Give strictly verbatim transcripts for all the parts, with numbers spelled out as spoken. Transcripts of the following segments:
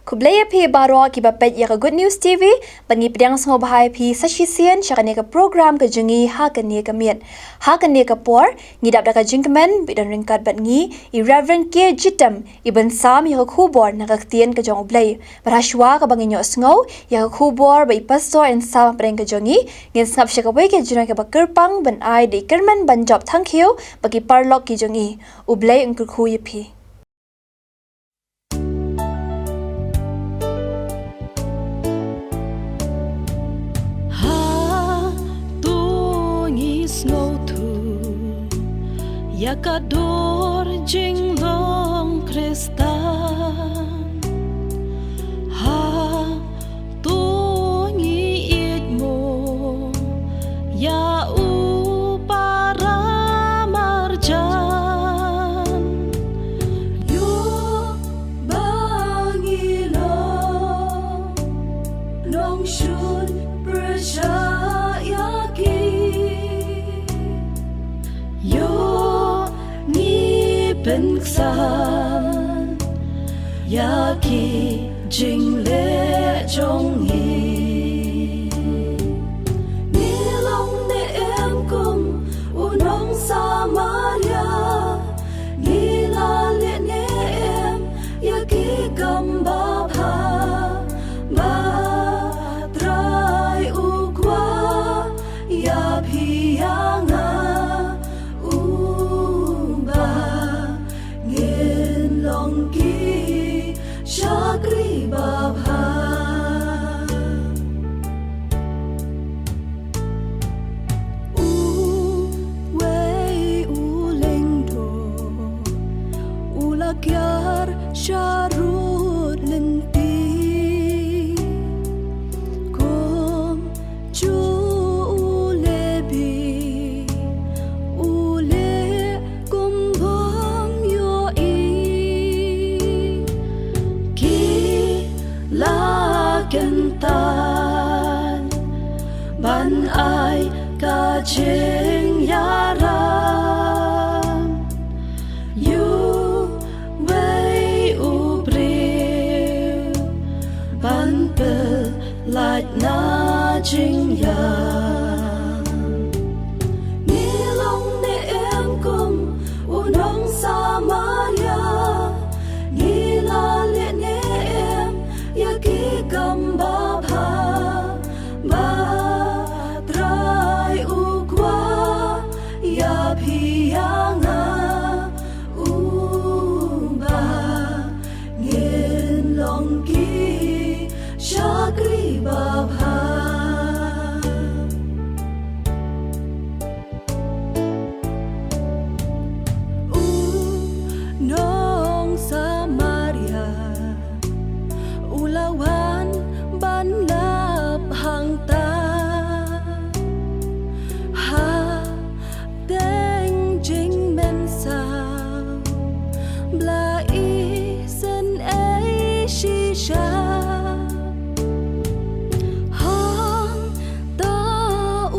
Khublei ïa phi baroh kiba peit ïa ka Good News T V, bad ngi pdiang sngewbha ïa phi sa shisien sha kane ka program ka jong ngi ha kane ka miet. Ha kane ka por, ngi dap da ka jingkmen, ba i don ryngkat bad ngi, i Reverend K Jitem, iban sam ïa ka khubor na ka ktien ka jong U Blei. Bad hashwa kaba ngin ïohsngew ïa ka khubor ba i Pastor in sam hapdeng ka jong ngi, ngin sngap sha kawei ka jingrwai kaba kyrpang ban ai da i Kyrmen Banjop Thangkhiew, bad ki paralok ki jong ngi. U Blei un kyrkhu ïa phi. Ha, to ngi sngewthuh ïa ka dor jinglong Khristan. Ha, to ngi ïeit mo ïa u para marjan. Ïoh ba ngi long nongshun pyrshah ïa ki. Ïoh ngi pynksan ïa ki jingleh jong ngi. Ngi long ne em kum u nong Samaria, ngi la leh ne em ïa ki kam babha, ba Trai u kwah ïa phi ïa nga, u ba ngin long ki shakri babha. Uwei u lyngdoh u la kiar sharud lynti. Kum ju u Lebi u leh kum bym ïohi. Ki la kyntait ban ai ka jingïarap ïa uwei u briew ban pyllait na jingïap. Ngi long ne em kum u nong Samaria, ngi la leh ne em ïa ki kam babha, ba Trai u kwah ïa phi ïa nga, u ba ngin long ki shakri babha. U nong Samaria u la wan ban lap hangta. Ha teng jingmynsaw, bla isynei shisha. Hangta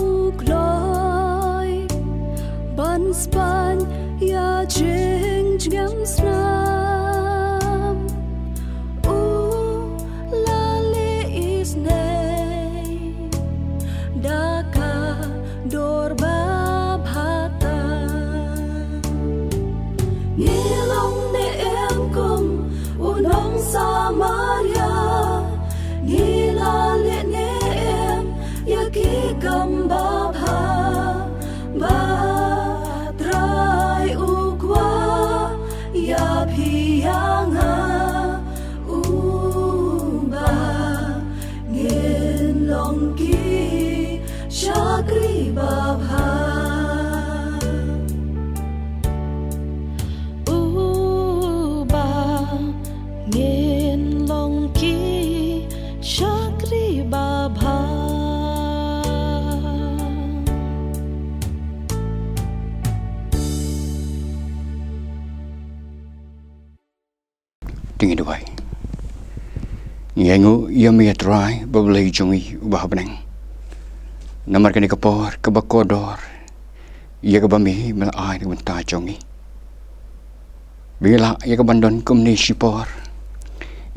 u kloi ban span ïa jingjngem snam. U la leh isynei da ka dor babha tam. Ngi long ne em kum u nong Samaria, ngi la leh ne em ïa ki kam babha, ba Trai u kwah ïa phi ïa nga, u ba ngin long ki shakri babha. U ba ngin long ki shakri babha. To ngin duwai. Ngi ainguh ïa me ïa Trai, ba Blei jong ngi uba ha bneng. Namar kane ka por kaba kordor, ïa kaba me me la ai na ka bynta jong ngi. Ba ngi lah ïa ka ban don kumne shipor.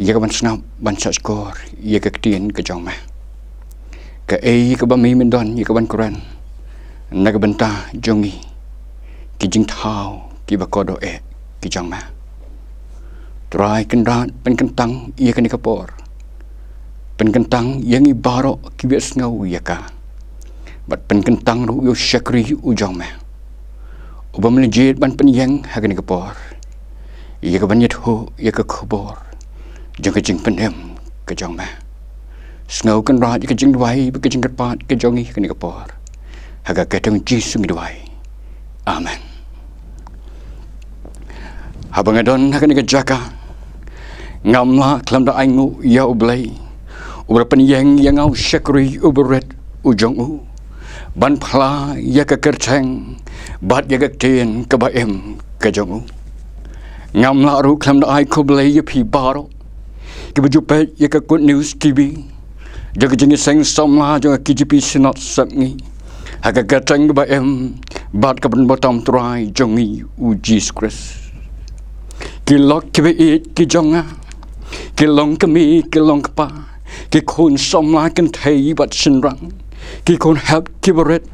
ïa ka ban sngap ban sngap skor ïa ka ktien ka jong me. Kaei kaba me men don ïa ka ban kren na ka bynta jong ngi, ki jingthaw kiba kordor eh ki jong me. Trai Kynrad, pynkyntang ïa kane ka por, pynkyntang ïa ngi baroh kiba sngew ïa ka, bad pynkyntang ruh ïa u shakri u jong me, uba me la jied ban pynïeng ha kane ka por ïa ka ban ïathuh ïa ka khubor jong ka jingpynim ka jong me. Sngew Kynrad ïa ka jingduwai bad ka jingkyrpad ka jong ngi ha kane ka por. Ha ka kyrteng Jisu ngi duwai. Amen. Haba nga don ha kane ka jaka, ngam lah khlem da ainguh ïa U Blei, uba la pynïeng ïa nga u shakri uba rit u jong u, ban phla ïa ka kyrteng bad ïa ka ktien kaba im ka jong u. Ngam lah ruh khlem da ai khublei ïa phi baroh kiba ju peit ïa ka Good News T V jong ka Jingïaseng Samla jong ka K J P Synod Sepngi, ha ka kyrteng kaba im bad kaba bymtam Trai jong ngi U Jisu Khrist. Ki lok kiba ïeit ki jong nga, ki long kmie, ki long kpa, ki khun samla kynthei bad shynrang, ki khun hep kiba rit,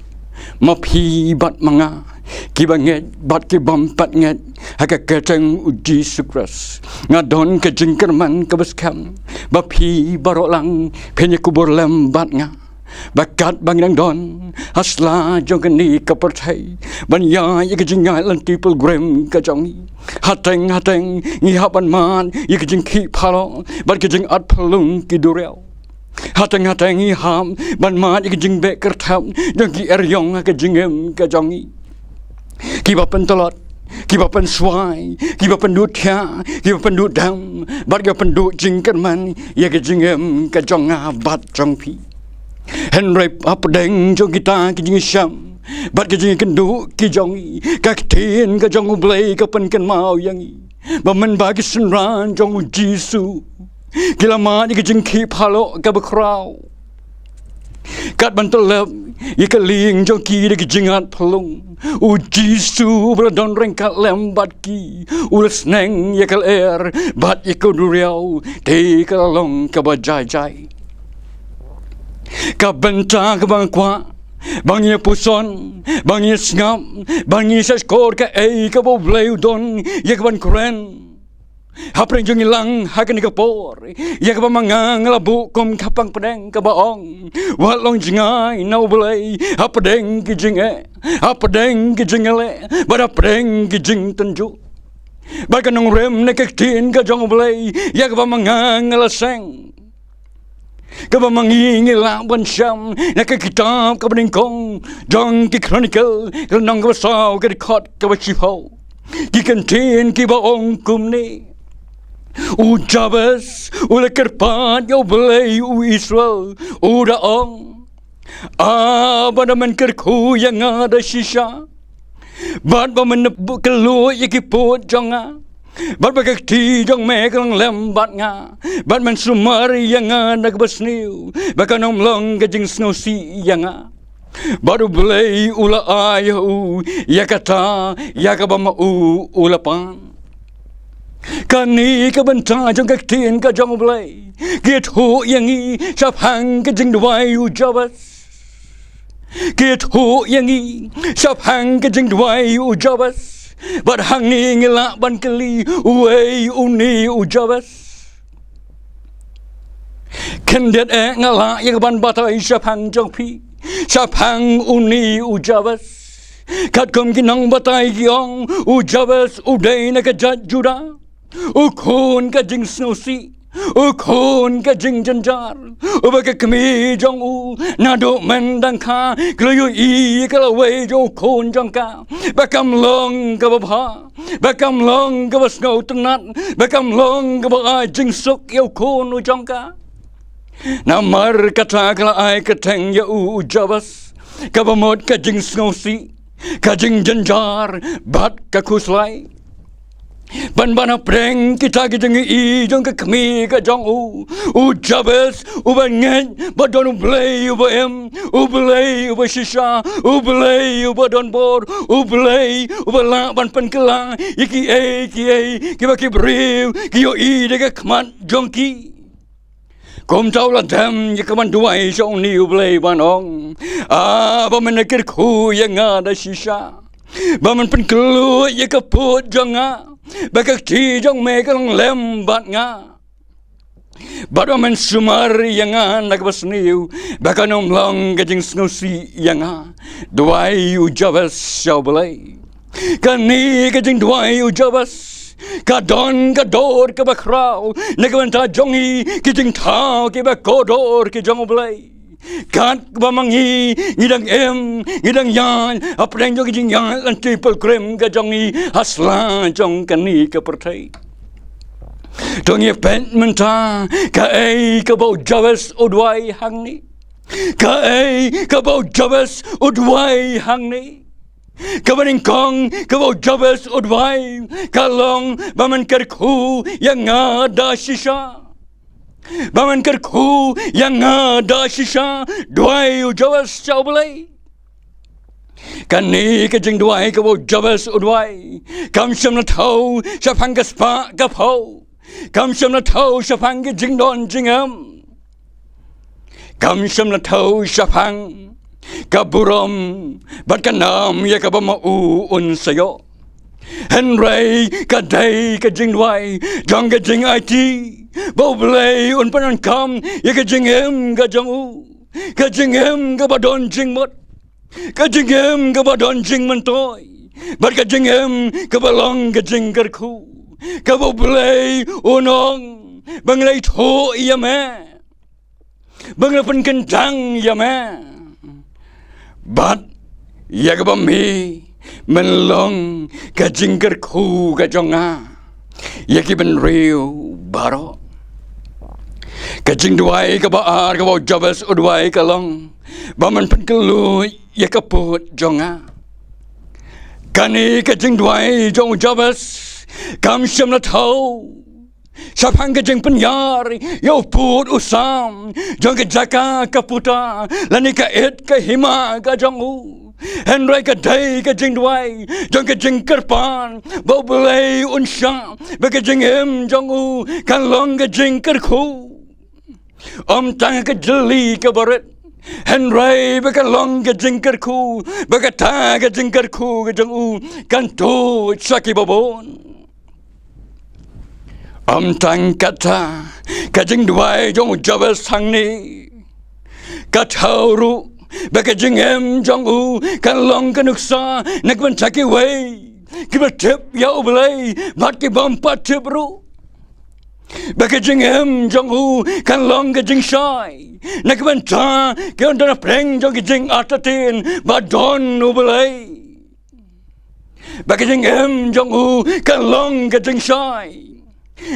ma phi bad ma nga, kiba ngeit bad ki bym pat ngeit, ha ka kyrteng U Jisu Khrist, nga don ka jingkyrmen kaba skhem ba phi baroh lang phin ïakubur lem bad nga, ba katba ngi dang don ha sla jong kane ka pyrthei, ban ïaid ïa ka jingïaid lynti pilgrim ka jong ngi, hateng hateng ngi hap ban mad ïa ka jingkhih phalok bad ka jingat phyllung ki duriaw. Hateng hateng ngi hap ban mad ïa ka jingbeh kyrthep jong ki eriong ha ka jingim ka jong ngi, kiba pyntlot, kiba pynswai, kiba pynduh thiah, kiba pynduh dem bad kiba pynduh jingkyrmen ïa ka jingim ka jong nga bad jong phi. Hynrei hapdeng jong kita ki jingshem bad ki jingkynduh ki jong ngi, ka ktien ka jong U Blei ka pynkynmaw ïa ngi ba mynba ki synran jong U Jisu ki la mad ïa ka jingkhih phalok kaba khraw, kat ban tyllep ïa ka lieng jong ki da ka jingat phyllung, U Jisu uba la don ryngkat lem bad ki, u la sneng ïa ka lyer bad ïa ka duriaw, te ka la long kaba jai jai. Ka bynta kaba nga kwah ba ngin ïa puson, ba ngin ïa sngap, ba ngin ïa sngap skor kaei kaba U Blei u don ïa ka ban kren hapdeng jong ngi lang ha kane ka por, ïa kaba ma nga nga la buh kum ka pang pdeng kaba ong: Wat long jngai na U Blei hapdeng ki jingeh, hapdeng ki jingeh bad hapdeng ki jingtynjuh. Bad ka nongrim na ka ktien ka jong U Blei ïa kaba ma nga nga la seng, kaba ma ngi ngi lah ban shem na ka kitab kaba nyngkong jong ki Chronicle, ka lynnong kaba saw, ka dkhot kaba shiphew. Ki kyntien kiba ong kumne: U Jabes u la kyrpad ïa U Blei u Israel, u da ong: A, ba da men kyrkhu ïa nga da shisha, bad ba men kylluid ïa ki pud jong nga, bad ba ka kti jong me ka long lem bad nga, bad men sumar ïa nga na kaba sniew, ba kan ym long ka jingsngewsih ïa nga. Bad U Blei u la ai ha u ïa kata ïa kaba ma u u la pan. Kane ka bynta jong ka ktien ka jong U Blei ka ïathuh ïa ngi shaphang ka jingduwai u Jabes. Ka ïathuh ïa ngi shaphang ka jingduwai u Jabes. Bad hangne ngi lah ban kylli, uei une u Jabes? Khyndiat eh nga lah ïa ka ban batai shaphang jong phi shaphang une u Jabes. Katkum ki nongbatai ki ong, u Jabes u dei na ka jait Judah, u khun ka jingsngewsih, u khun ka jingjynjar, uba ka kmie jong u naduh mynta ka la ïohi ïa ka lawei jong u khun jong ka ba kam long kaba bha, ba kam long kaba sngewtynnat, ba kam long kaba ai jingsuk ïa u khun u jong ka. Namar kata ka la ai kyrteng ïa u u Jabes, kaba mut ka jingsngewsih, ka jingjynjar bad ka khuslai. Ban ban hapdeng kita ki jingïohi jong ka kmie ka jong u, u Jabez uba ngeit ba don U Blei uba im, U Blei uba shisha, U Blei uba don bor, U Blei uba lah ban pynkylla ïa kiei kiei kiba ki briew ki ïohi da ka khmat jong ki. Kumta u la dem ïa ka ban duwai sha une U Blei ban ong, ah, ba men kyrkhu ïa nga da shisha, ba men pynkylluid ïa ka pud jong nga, ba ka kti jong me kan long lem bad nga, bad ba men sumar ïa nga na kaba sniew, ba kan ym long ka jingsngewsih ïa nga. Duwai u Jabez sha U Blei. Kane ka jingduwai u Jabez ka don ka dor kaba khraw na ka bynta jong ngi ki jingthaw kiba kordor ki jong U Blei. Katba ma ngi ngi dang im, ngi dang ïaid hapdeng jong ki jingïaid lynti pilgrim ka jong ngi ha sla jong kane ka pyrthei. To ngin peit mynta kaei kaba u Jabez u duwai hangne. Kaei kaba u Jabez u duwai hangne. Kaba nyngkong kaba u Jabez u duwai ka long ba men kyrkhu ïa nga da shisha. Ba men kyrkhu ïa nga da shisha. Duwai u Jabez sha U Blei. Kane ka jingduwai kaba u Jabez u duwai kam shym la thew shaphang ka spah ka phew. Kam shym la thew shaphang ka jingdon jingem. Kam shym la thew shaphang ka burom bad ka nam ïa kaba ma u un sa ïoh. Hynrei ka dei ka jingduwai jong ka jingaiti ba U Blei un pyndonkam ïa ka jingim ka jong u, ka jingim kaba don jingmut, ka jingim kaba don jingmyntoi, bad ka jingim kaba long ka jingkyrkhu, kaba U Blei un ong ba ngi la ithuh ïa me, ba ngi la pynkyndang ïa me, bad ïa kaba me men long ka jingkyrkhu ka jong nga ïa ki bynriew baroh. Ka jingduwai kaba ar kaba u Jabez u duwai ka long ba men pynkylluid ïa ka pud jong nga. Kane ka jingduwai jong u Jabez kam shym la thew shaphang ka jingpynïar ïa u pud u sam jong ka jaka ka puta lane ka it ka hima ka jong u. Hynrei ka dei ka jingduwai jong ka jingkyrpad ba U Blei un shah ba ka jingim jong u kan long ka jingkyrkhu. Ym tang ka jylli kaba rit, hynrei ba kan long ka jingkyrkhu, ba kata ka jingkyrkhu ka jong u kan tuid sha kiba bun. Ym tang kata, ka jingduwai jong u Jabez hangne ka thew ruh ba ka jingim jong u kan long ka nuksa na ka bynta kiwei kiba tip ïa U Blei bad ki bym pat tip ruh. Ba ka jingim jong u kan long ka jingshai na ka bynta ki ban don hapdeng jong ka jingartatien ba don U Blei. Ba ka jingim jong u kan long ka jingshai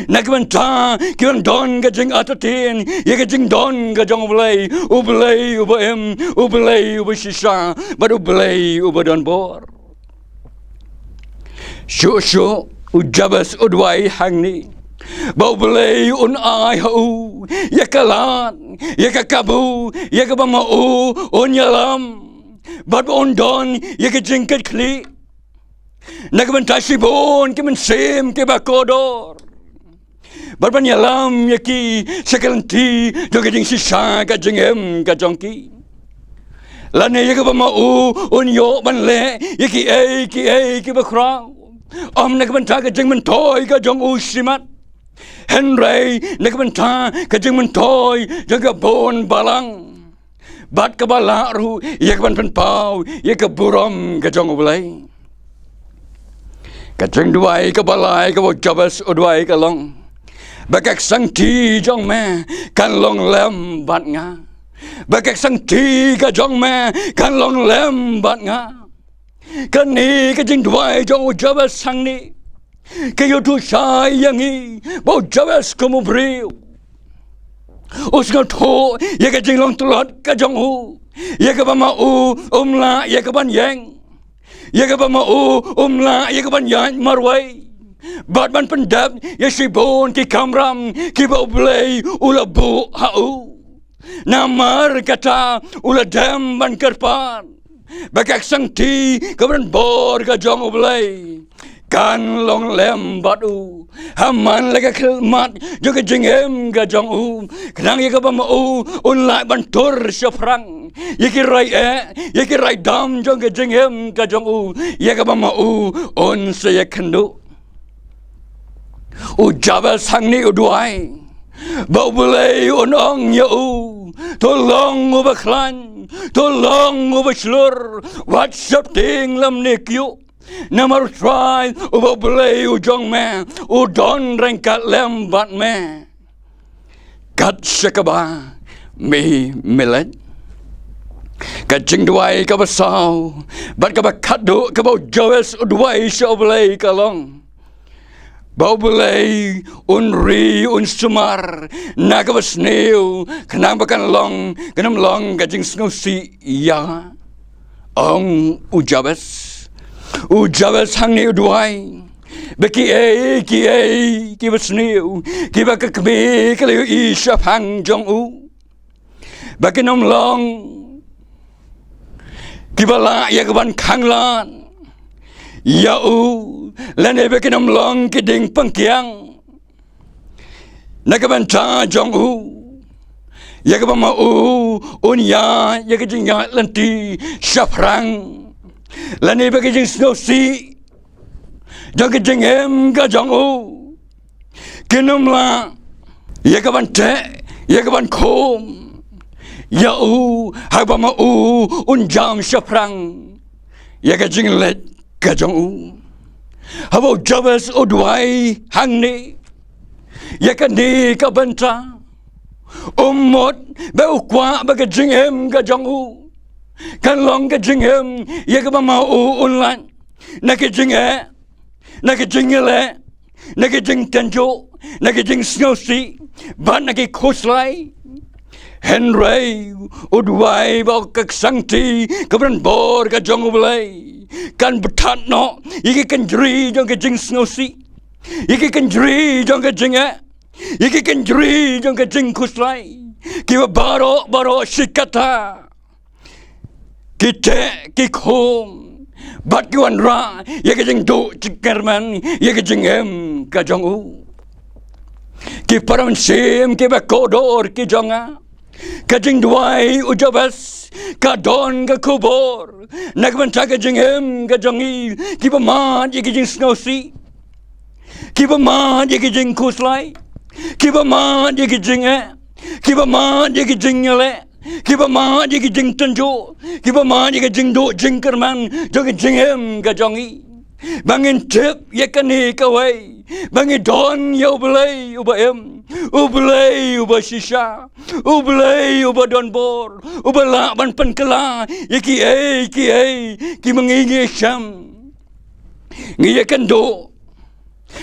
na ka bynta ki ban don ka jingartatien ïa ka jingdon ka jong U Blei, U Blei uba im, U Blei uba shisha bad U Blei uba don bor. Shuh shuh u Jabez u duwai hangne ba U Blei un ai ha u ïa ka lad, ïa ka kabu, ïa kaba ma u un ïalam bad ba un don ïa ka jingkitkhlieh na ka bynta shibun ki mynsiem kiba kordor, bad ban ïalam ïa ki sha ka lynti jong ka jingshisha ka jingim ka jong ki. Lane ïa kaba ma u un ïoh ban leh ïa kiei kiei kiba khraw, ym na ka bynta ka jingmyntoi ka jong u shimet, hynrei na ka bynta ka jingmyntoi jong ka bun balang, bad kaba lah ruh ïa ka ban pynpaw ïa ka burom ka jong U Blei. Ka jingduwai kaba lai kaba u Jabez u duwai ka long ba ka ksangti jong me kan long lem bad nga, ba ka ksangti ka jong me kan long lem bad nga. Kane ka jingduwai jong u Jabez hangne ka ïathuh shai ïa ngi ba u Jabez kum u briew u sngewthuh ïa ka jinglong tlot ka jong u, ïa kaba ma u um lah ïa ka ban ïeng, ïa kaba ma u um lah ïa ka ban ïaid marwei. bad ban pyndep ïa shibun ki kamram kiba U Blei u la buh ha u. Namar kata u la dem ban kyrpad ba ka ksangti kaba donbor ka jong U Blei kan long lem bad u ha man la ka khyllipmat jong ka jingim ka jong u, khnang ïa kaba ma u un lah ban tur shaphrang ïa ki rai eh, ïa ki rai dam jong ka jingim ka jong u, ïa kaba ma u un sa ïakynduh. U Jabez hangne u duwai ba U Blei un ong ïa u, to long uba khlaiñ, to long uba shlur, wat sheptieng lymne kyiuh. Namar U Trai uba U Blei u jong me u don ryngkat lem bad me. Kat sha kaba me, me leit. Ka jingduwai kaba saw bad kaba khatduh kaba u Jabez u duwai sha U Blei ka long ba U Blei un ri un sumar na kaba sniew, khnang ba kan long, kan ym long ka jingsngewsih ïa nga. Ong u Jabez. U Jabez hangne u duwai ba kiei kiei kiba sniew kiba ka kmie ka la ïohi shaphang jong u, ba kin ym long kiba lah ïa ka ban khanglad ïa u, lane ba kin ym long ki dieng pangkiang na ka bynta jong u, ïa kaba ma u un ïaid ïa ka jingïaid lynti shaphrang, lane ba ka jingsngewsih jong ka jingim ka jong u kin ym lah ïa ka ban teh, ïa ka ban khum ïa u, haba ma u un jam shaphrang ïa ka jingleit ka jong u. Haba u Jabez u duwai hangne ïa kane ka bynta, u mut ba u kwah ba ka jingim ka jong u kan long ka jingim ïa kaba ma u un lait na ka jingeh, na ka jingïaleh, na ka jingtynjuh, na ka jingsngewsih bad na ki khuslai. Hynrei u duwai ba ka ksangti kaba donbor ka jong U Blei kan bthat noh ïa ki kynjri jong ka jingsngewsih, ïa ki kynjri jong ka jingeh, ïa ki kynjri jong ka jingkhuslai, kiba baroh baroh shi katta ki teh ki khum bad ki wanrah ïa ka jingduh jingkyrmen ïa ka jingim ka jong u. Ki para mynsiem kiba kordor ki jong nga, ka jingduwai u Jabez ka don ka khubor na ka bynta ka jingim ka jong ngi kiba mad ïa ka jingsngewsih, kiba mad ïa ka jingkhuslai, kiba mad ïa ka jingeh, kiba mad ïa ka jingïaleh, kiba mad ïa ka jingtynjuh, kiba mad ïa ka jingduh jingkyrmen jong ka jingim ka jong ngi. Ba ngin tip ïa kane kawei, ba ngi don ïa U Blei uba im, U Blei uba shisha, U Blei uba donbor, uba lah ban pynkylla ïa kiei kiei kiba ngi ngi shem. Ngi ïakynduh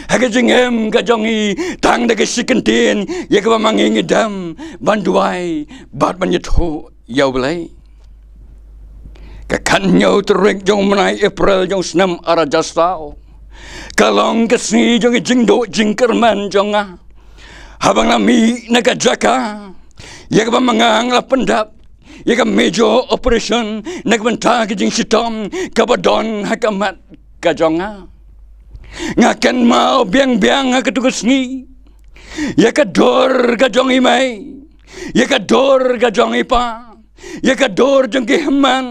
ha ka jingim ka jong ngi tang da ka shi kyntien ïa kaba ma ngi ngi dem ban duwai bad ban ïathuh ïa U Blei. Ka khathynñiew tarik jong u bnai April jong u snem ar hajar saw ka long ka sngi jong ka jingduh jingkyrmen jong nga. Haba nga mih na ka jaka ïa kaba ma nga nga la pyndep ïa ka major operation na ka bynta ka jingshitom kaba don ha ka met ka jong nga. Nga kynmaw biang biang ha katto ka sngi ïa ka dur ka jong i mei, ïa ka dur ka jong i pa, ïa ka dur jong ki hynmen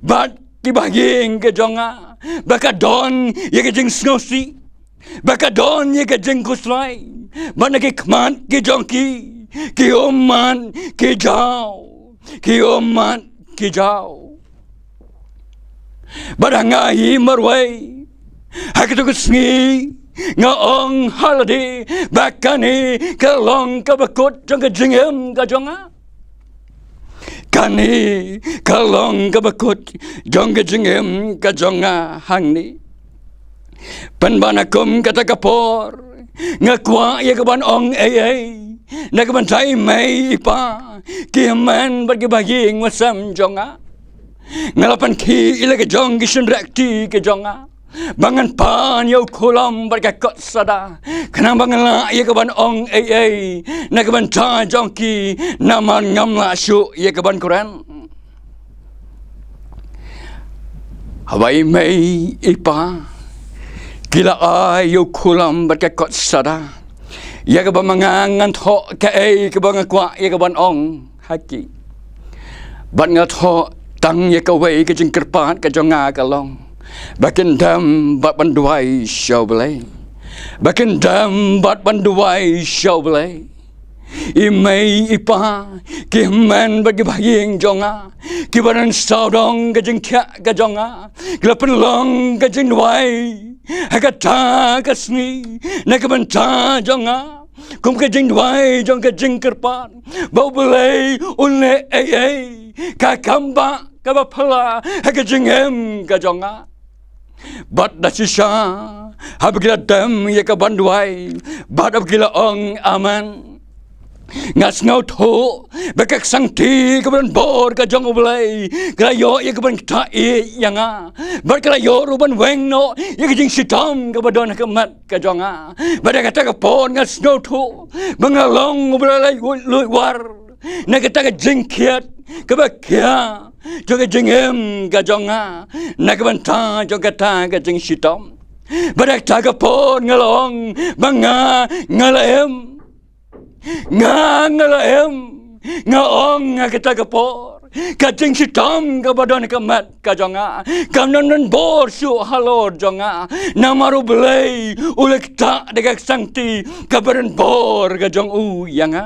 bad kiba ha ïing ka jong nga, ba ka don ïa ka jingsngewsih, ba ka don ïa ka jingkhuslai, ba na ki khmat ki jong ki, ki ummat ki jaw, ki ummat ki jaw. Bad ha nga hi marwei ha katto ka sngi nga ong ha lade ba kane ka long kaba kut jong ka jingim ka jong nga. Kane ka long kaba kut jong ka jingim ka jong nga hangne. Pynban ha kum kata ka por nga kwah ïa ka ban ong ei ei na ka bynta i mei i pa, ki hynmen bad kiba ha ïing ha sem jong nga. Nga la pynkhih ïa la ka jong ki shynreh kti ki jong nga. ba ngan pan ïa u khulom bad ka kot sada, khnang ba ngan lah ïa ka ban ong ei ei na ka bynta jong ki, namar ngam lah shuh ïa ka ban kren. Haba i mei i pa ki la ai ïa u khulom bad ka kot sada, ïa kaba ma nga ngan thoh kaei kaba nga kwah ïa ka ban ong ha ki. Bad nga thoh tang ïa kawei ka jingkyrpad ka jong nga ka long ba kin dem bad ban duwai sha U Blei. Ba kin dem bad ban duwai sha U Blei. I mei i pa, ki hynmen bad ki bahaïing jong nga, kiba don sawdong ka jingthiah ka jong nga, ki la pynlong ka jingduwai ha kata ka sngi na ka bynta jong nga. Kum ka jingduwai jong ka jingkyrpad ba U Blei un leh ei ei, ka kam ba kaba phylla ha ka jingim ka jong nga. Bad da shisha haba ki la dem ïa ka ban duwai, bad haba ki la ong amen, nga sngewthuh ba ka ksangti kaba don bor ka jong U Blei ka la ïoh ïa ka ban ktah ïa nga, bad ka la ïoh ruh ban weng noh ïa ka jingshitom kaba don ha ka met ka jong nga. Bad da kata ka por nga sngewthuh ba nga long uba la luid luid war na kata ka jingkhiat kaba khia jong ka jingim ka jong nga na ka bynta jong kata ka jingshitom. Bad da kata ka por nga la ong ba nga, nga la im. Nga, nga la im. Nga ong ha kata ka por, ka jingshitom kaba don ha ka met ka jong nga kam don, don bor shuh halor jong nga, namar U Blei u la ktah da ka ksangti kaba don bor ka jong u ïa nga.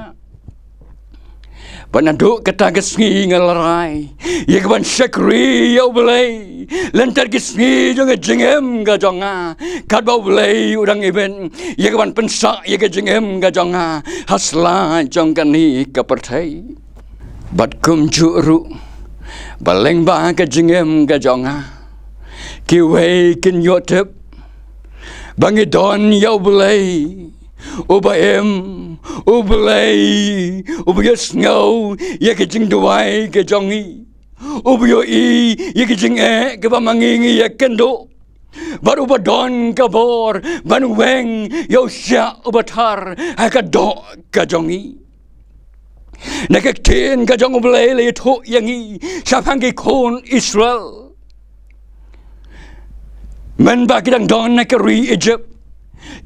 Bad naduh kata ka sngi nga la rai ïa ka ban shakri ïa U Blei lynter ki sngi jong ka jingim ka jong nga, katba U Blei u dang ibit ïa ka ban pynsah ïa ka jingim ka jong nga ha sla jong kane ka pyrthei. Bad kumjuh ruh ba lyngba ka jingim ka jong nga, kiwei kin ïoh tip ba ngi don ïa U Blei uba im, U Blei uba ïohsngew ïa ka jingduwai ka jong ngi, uba ïohi ïa ka jingeh kaba ma ngi ngi ïakynduh, bad uba don ka bor ban weng ïa u shiah uba thar ha ka doh ka jong ngi. Na ka ktien ka jong U Blei la ïathuh ïa ngi shaphang ki khun Israel mynba ki dang don ha ka ri Egypt,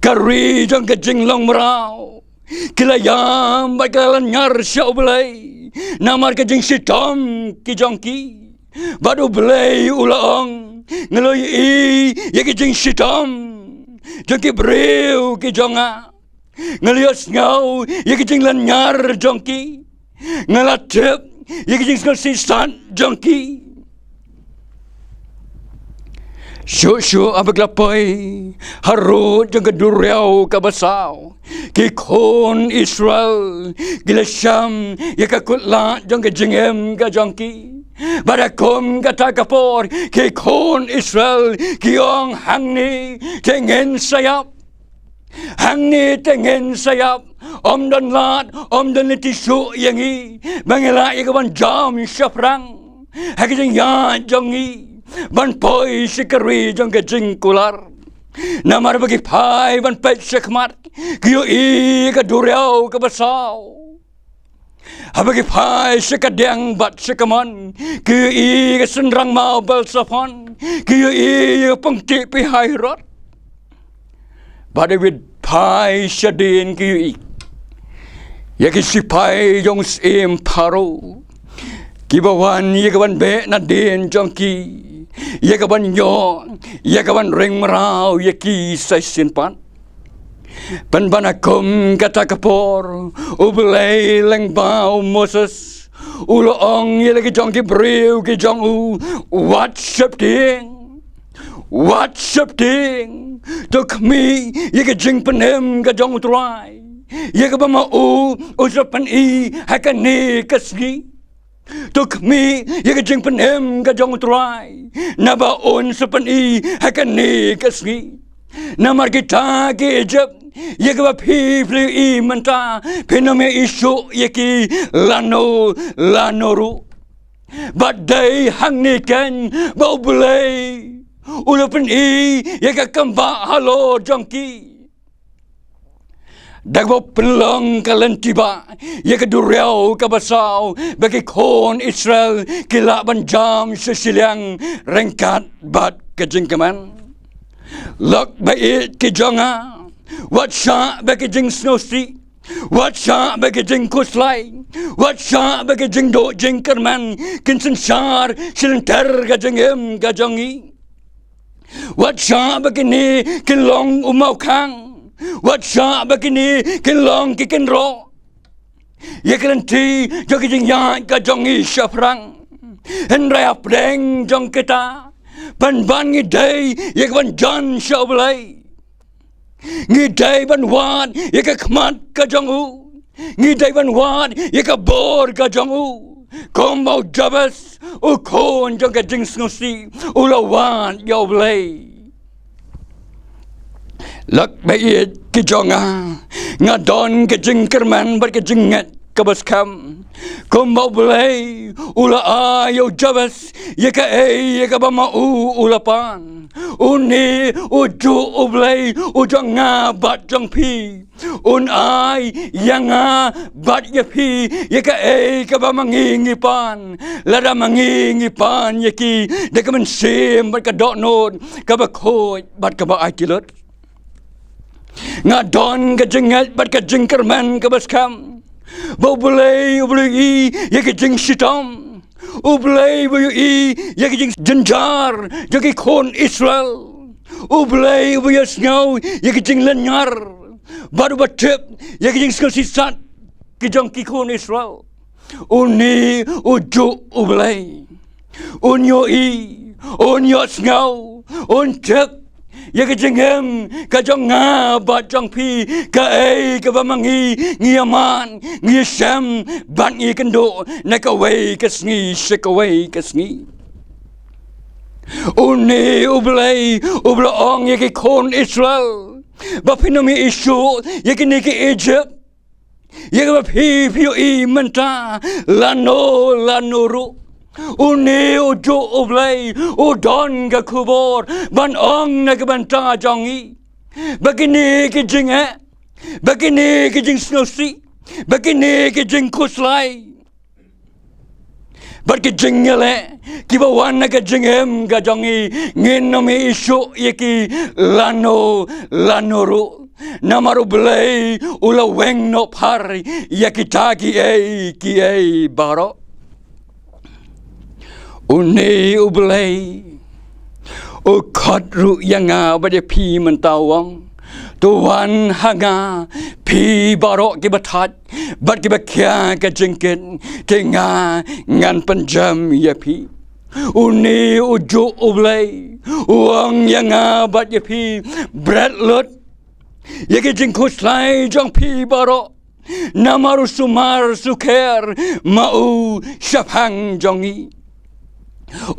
ka ri jong ka jinglong mraw. Ki la ïam bad ki la lynñiar sha U Blei namar ka jingshitom ki jong ki. Bad U Blei u la ong, nga la ïohi ïa ka jingshitom jong ki briew ki jong nga. Nga la ïohsngew ïa ka jinglynñiar jong ki. Nga la tip ïa ka jingsngewsih sat jong ki. Shuh shuh haba ki la poi harud jong ka duriaw kaba saw, ki khun Israel ki la shem ïa ka kut lad jong ka jingim ka jong ki. Bad ha kum kata ka por ki khun Israel ki ong, hangne te ngin sa ïap. Hangne te ngin sa ïap. Ym don lad, ym don lynti shuh ïa ngi ba ngin lah ïa ka ban jam shaphrang ha ka jingïaid jong ngi ban poi sha ka ri jong ka jingkular. Namar ba ki phai ban peit shakhmat, ki ïohi ka duriaw kaba saw. Haba ki phai sha ka diang bad sha ka mon, ki ïohi ka synrang maw Baal-zephon, ki ïohi ka pongtih Pi-hahiroth. Bad haba ki phai shadien, ki ïohi ïa ki shipai jong u syiem Pharaoh kiba wan ïa ka ban beh nadien jong ki, ïa ka ban ïoh, ïa ka ban ring mraw ïa ki sa shisien pat. Pynban ha kum kata ka por, U Blei lyngba u Moses u la ong ïa la ki jong ki briew ki jong u, wat sheptieng, wat sheptieng. To khmih ïa ka jingpynim ka jong U Trai, ïa kaba ma u u sa pyni ha kane ka sngi. To khmih ïa ka jingpynim ka jong U Trai, naba un sa pyni ha kane ka sngi. Namar kita ki Egypt ïa kiba phi phi la ïohi mynta, phin ym ïohi shuh ïa ki lano lano ruh. Bad dei hangne keiñ ba U Blei u la pyni ïa ka kam ba halor jong ki. Da kaba pynlong ka lynti ba ïa ka duriaw kaba saw ba ki khun Israel ki lah ban jam sha shiliang ryngkat bad ka jingkmen. Lok ba ïeit ki jong nga, wat shah ba ki jingsngewsih, wat shah ba ki jingkhuslai, wat shah ba ki jingduh jingkyrmen kin synshar shilynter ka jingim ka jong ngi. Wat shah ba kine kin long u mawkhang, wat shah ba kine kin long ki kynroh ïa ka lynti jong ki jingïaid ka jong ngi shaphrang. Hynrei hapdeng jong kita, pynban ngi dei ïa ka ban jan sha U Blei. Ngi dei ban wad ïa ka khmat ka jong u. Ngi dei ban wad ïa ka bor ka jong u. Kumba u Jabez, u khun jong ka jingsngewsih, u la wad ïa U Blei. Lok ba ïeit ki jong nga, nga don ka jingkyrmen bad ka jingngeit kaba skhem. Kumba U Blei u la ai ïa u Jabez ïa kaei ïa kaba ma u u la pan, une u juh U Blei u jong nga bad jong phi. Un ai ïa nga bad ïa phi ïa kaei kaba ma ngi ngi pan, lada ma ngi ngi pan ïa ki da ka mynsiem bad ka dohnud kaba khuid bad kaba aiti lut. Nga don ka jingngeit bad ka jingkyrmen kaba skhem ba U Blei u ba ïohi ïa ka jingshitom, U Blei u ba ïohi ïa ka jingjynjar jong ki khun Israel, U Blei u ba ïohsngew ïa ka jinglynñiar bad u ba tip ïa ka jingsngewsih sat ki jong ki khun Israel. Une u juh U Blei, un ïohi, un ïohsngew, un tip ïa ka jingim ka jong nga bad jong phi, kaei kaba ma ngi ngi ïa man, ngi ïa shem bad ngi ïa kynduh na kawei ka sngi sha kawei ka sngi. Une U Blei u ba la ong ïa ki khun Israel ba phin ym ïohi shuh ïa kine ki Egypt ïa kaba phi phi ïohi mynta lano lano ruh. Une u juh U Blei u don ka khubor ban ong na ka bynta jong ngi ba kine ki jingeh, ba kine ki jingsngewsih, ba kine ki jingkhuslai bad ki jingïaleh kiba wan na ka jingim ka jong ngi, ngin ym ïohi shuh ïa ki lano lano ruh. Namar U Blei u la weng noh phar ïa kita kiei kiei baroh. Une U Blei u khot ruh ïa nga bad ïa phi mynta u ong, to wan ha nga phi baroh kiba thait bad kiba khia ka jingkit, te nga ngan pynjem ïa phi. Une u juh U Blei u ong ïa nga bad ïa phi, bret lut ïa ki jingkhuslai jong phi baroh, namar u sumar sukher ma u shaphang jong ngi.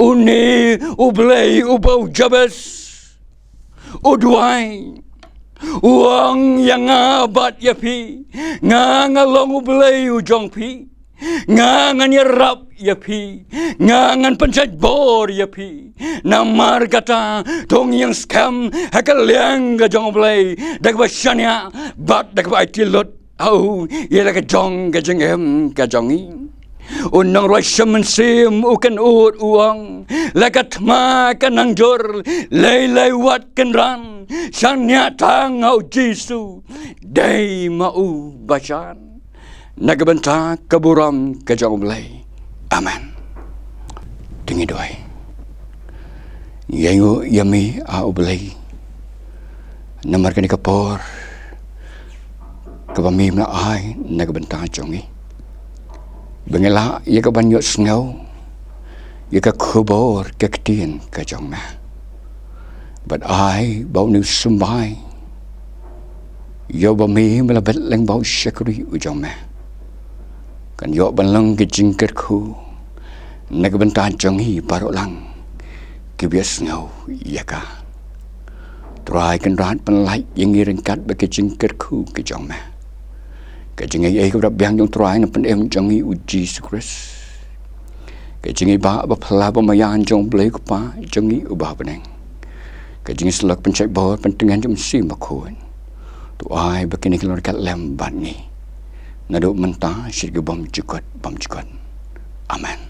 Une U Blei uba u Jabez u duwai u ong ïa nga bad ïa phi, nga nga long U Blei u jong phi. Nga ngan ïarap ïa phi, nga ngan pynshait bor ïa phi. Namar kata to ngin ïeng skhem ha ka liang ka jong U Blei da kaba shaniah bad da kaba aiti lut ha u ïa la ka jong ka jingim ka jong ngi. U nongrwai Salm u kynnoh u ong, la ka thma ka nang jur, lei lei wat kynran, shaniah tang ha U Jisu, dei ma u ba shan. Na ka bynta ka burom ka jong U Blei. Amen. To ngin duwai. Ïa ngi ïa me, A U Blei, namar kane ka por kaba me me la ai na ka bynta jong ngi, ba ngi lah ïa ka ban ïohsngew ïa ka khubor ka ktien ka jong me. Bad ai ba une u symbai ïa uba me me la bet lyngba u shakri u jong me kan ïoh ban long ka jingkyrkhu na ka bynta jong ngi baroh lang kiba ïohsngew ïa ka. Trai Kynrad, pynlait ïa ngi ryngkat bad ka jingkyrkhu ka jong me. Ka jingaiei kaba biang jong U Trai na pdeng jong ngi U Jisu Khrist, ka jingïeit ba phylla ba maïan jong U Blei U Kpa jong ngi uba ha bneng, Ka jingïasyllok pynshait bor, pyntngen jong u Mynsiem Bakhuid, to ai ba kine ki long ryngkat lem bad ngi naduh mynta sha ki bymjukut bymjukut. Amen.